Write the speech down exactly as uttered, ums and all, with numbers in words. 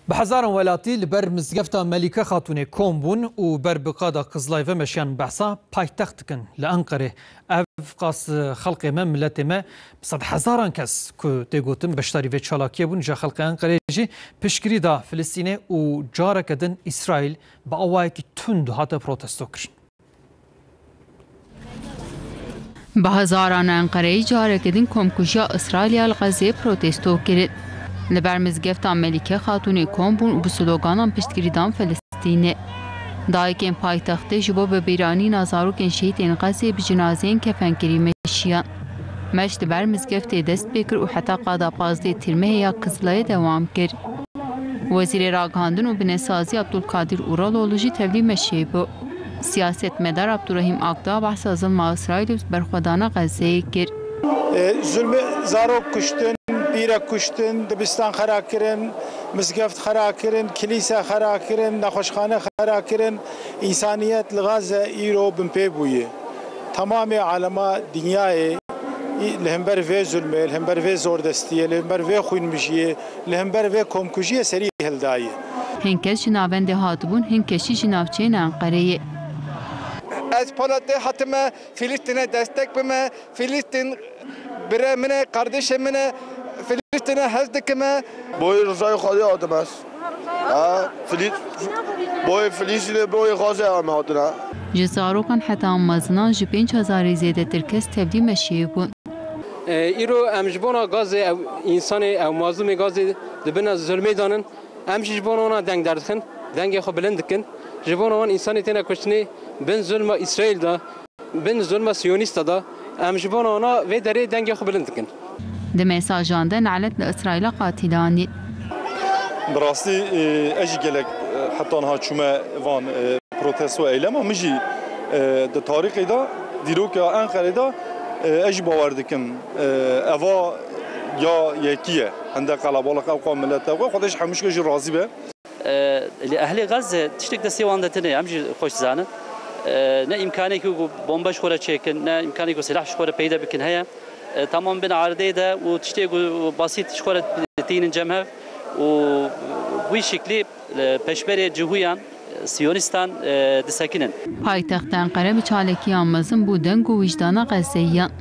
Bi hezaran welatî li ber mizgefta Melîke Xatûnê kom bûn û ber bi qada Qizilay vemeşiyan behsa paytext dikin li Enqerê. Ev qas xelkê me, miletê me, bi sedhezaran kes ku tê gotin beşdarî vê çalakiyê bûn, ji xelkê Enqerê jî piştgirî da Filistînê û careke din Îsraîl bi awayekî tund hate protesto kirin. Bi hezaran Enqereyî careke din komkujiya Îsraîlê ya li Xezê protesto kirin. Li ber mizgefta Melîke Xatûnê kom bûn û bi sloganan piştgirî dan Filistînê. Dayikên paytextê ji bo bibîranîna zarokên şehîdên Xezê bi cinazeyên kefenkirî meşiyan. Meş li ber mizgeftê dest pê kir û heta qada pazdeh Tîrmehê ya Kizilayê dewam kir. Wezîrê Ragihandin û Binesazî Abdulkadir Uraloğlu jî tevlî meşê bû. Siyasetmedar Abdurrahîm Akdağ behsa zilma Îsraîlê û berxwedana Xezeyê kir. E, zulmê zarok kuştin, pîrek kuştin, dibistan xera kirin, mizgeft xera kirin, kilîse xera kirin, nexweşxane xera kirin. Însaniyet li Xeze îro binpê bûye. Temamê alema dinyayê li hember vê zulmê, li hember vê zordestiyê, li hember vê xwînmijiyê, li hember vê komkujiyê serî hildaye. Hin kes ji navendê hatibûn, hin kes jî ji navçeyên Enqereyê. Ez pala te hatime Filistîne destek bime. Filistîn bire min e, kardeşê min e. Filistîne hez dikime. Boyê rizayê Xwedê hatim ez. Ha, Filî-, boyê Filistînê, boyê Xwezê em hatine. Ji zarokan heta mezinan ji pênc hezarî zêdetir kes tevlî meşiyê bûn. E, îro em ji bona Gazê ew însanê, ew mazlûmê Gazê di bin zulmê danin. Em jî ji bona wana deng derdixin, dengê xwe bilind dikin. Ji bona wan însanê têne kuştinê bin zulma Îsraîl de, bin zulma Siyonîsta de. Em ji bona wana vê derê dengê xwe bilind dikin. Di mesajan de nelet li Îsraîla qatîlanî. Bi rastî, e, ez jî gelek, e, heta niha çûme van, e, protesto eylema. Min jî, e, di tarîxê de, dîroka Enqerê de, e, ez jî bawer dikim, e, eva ya yekî ye. Hinde qelebalix ew qa milet ew qa. Xwedê ji hemû jî razî be. E, li ehlê Gazze tiştek destê wan de tine, em jî xweş zanin. E, ne îmkanekî ku bombe ji xwe re çêkin, ne îmkanekî ku silah ji xwe re peyde bikin heye. E, tamam bin erdê de û tiştê ku basît ji xwe re tînin cem hev û wî şiklî, e, peşberê cihûyan, e, siyonîstan, e, disekinin. Paytexta Enqere bi çalekiyan mezin bû deng û wijdana Xezeyiyan.